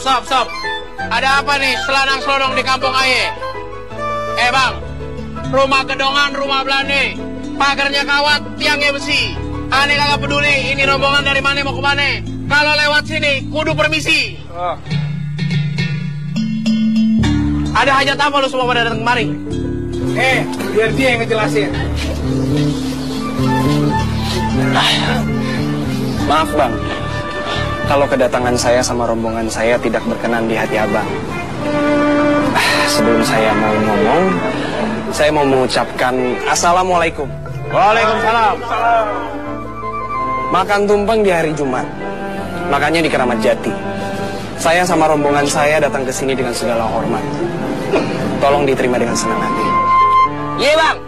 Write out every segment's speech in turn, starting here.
Stop. Ada apa nih seladang-selodong di kampung Aye? Bang, rumah gedongan, rumah Belanda, pagarnya kawat, tiangnya besi. Aneh kagak peduli, ini rombongan dari mana mau ke mana. Kalau lewat sini, kudu permisi. Ada hajat apa lu semua pada datang kemari? Biar dia yang ngejelasin. Maaf bang, kalau kedatangan saya sama rombongan saya tidak berkenan di hati abang. Sebelum saya mau ngomong, saya mau mengucapkan Assalamualaikum. Waalaikumsalam. Makan tumpeng di hari Jumat, makanya di Keramat Jati. Saya sama rombongan saya datang ke sini dengan segala hormat. Tolong diterima dengan senang hati. Iya bang.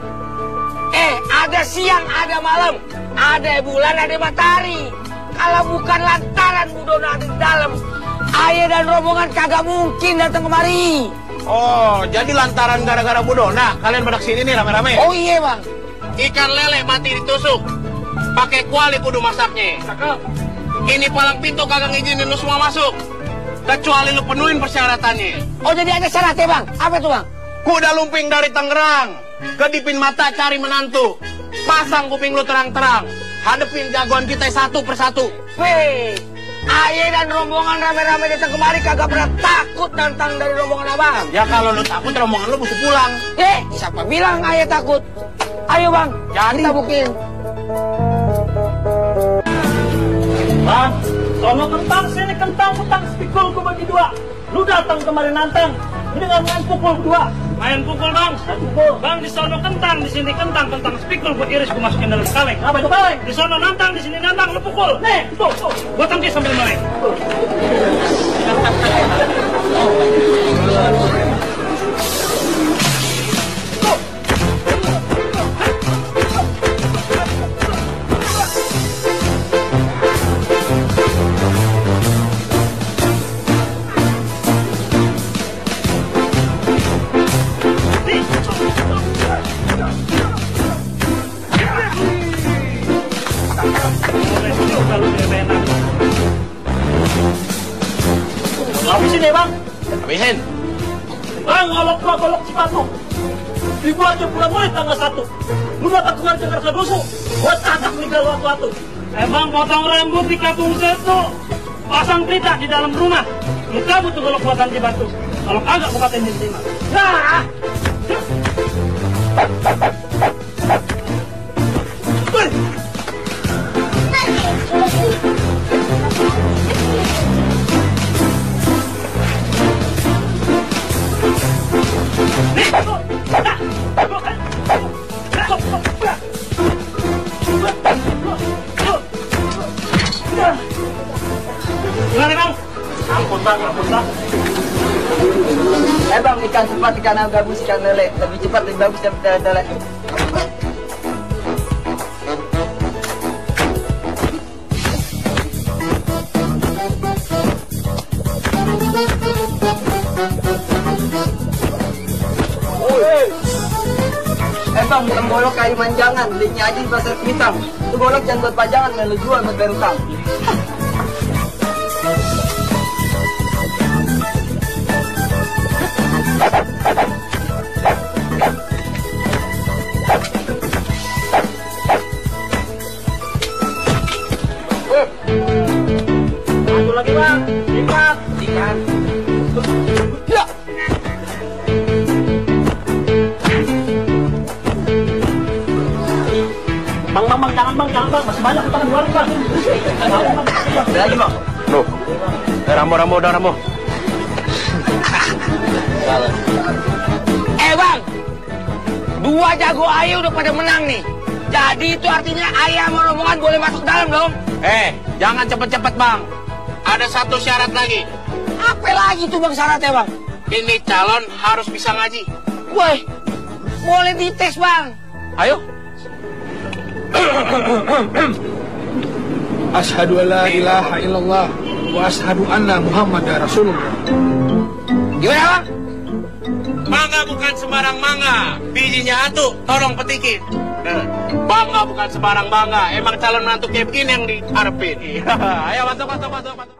Ada siang, ada malam, ada bulan, ada matahari. Kalau bukan lantaran Budona ada di dalam, Aye dan rombongan kagak mungkin datang kemari. Oh, jadi lantaran gara-gara Budona kalian pada sini nih rame-rame? Oh iya bang. Ikan lele mati ditusuk, pakai kuali kudu masaknya. Cakep. Ini palang pintu kagak ngizinin lu semua masuk, kecuali lu penuhin persyaratannya. Oh jadi ada syaratnya bang? Apa tuh bang? Kuda lumping dari Tangerang, kedipin mata cari menantu, pasang kuping lu terang-terang, hadepin jagoan kita satu persatu. Weh, Aye dan rombongan rame-rame datang kemari kagak pernah takut nantang dari rombongan abang. Ya kalau lu takut rombongan lu mesti pulang. Siapa bilang Aye takut? Ayo bang, Jadi. kita buktiin. Bang, sono kentang, sini kentang, spikul ku bagi dua. Lu datang kemarin nantang, ini dengan main pukul dua. Main pukul bang. Pukul. Bang di sono kentang, di sini kentang spikul buat iris ku masukin dalam kaleng. Apa itu kaleng? Di sono nantang, di sini nantang, lu pukul. Nih, tuh. Gua tangkis sambil melek. Habisin ya bang. Habisin. Bang, golok sepatu. Ibu aja pulang mulai tanggal 1. Lu dapat keluar ke kerja busuk. Gua catat tinggal waktu-waktu. Bang potong rambut di kampung setu, pasang pita di dalam rumah. Kita butuh golok buatan di batu. Kalau kagak buka tendin terima. Nah. Gimana bang? Ampun bang. Bang, ikan cepat, ikan gabus, ikan lele. Lebih cepat, lebih bagus daripada lele. Bang, bukan golok kayu manjangan, belinya aja di pasar Kuitang. Itu golok jangan buat pajangan, main lu jual buat bayar utang. Satu lagi bang. Ikan. Ya. Bang, jangan bang. Masih banyak utang di warung bang. Ada lagi bang. Loh, Rambo udah Rambo. Bang, 2 jago Aye udah pada menang nih. Jadi itu artinya Aye sama rombongan boleh masuk ke dalam dong. Jangan cepet-cepet bang. Ada satu syarat lagi. Apa lagi tuh bang syaratnya bang? Ini calon harus bisa ngaji. Woi, boleh dites bang. Ayo. Asyhadu an la ilaha illallah wa asyhadu anna Muhammadar Rasulullah. Gimana bang? Mangga bukan sembarang mangga, bijinya atuh, tolong petikin. Bangga bukan sembarang bangga, emang calon menantu kayak begini yang diharapin. Ayo masuk.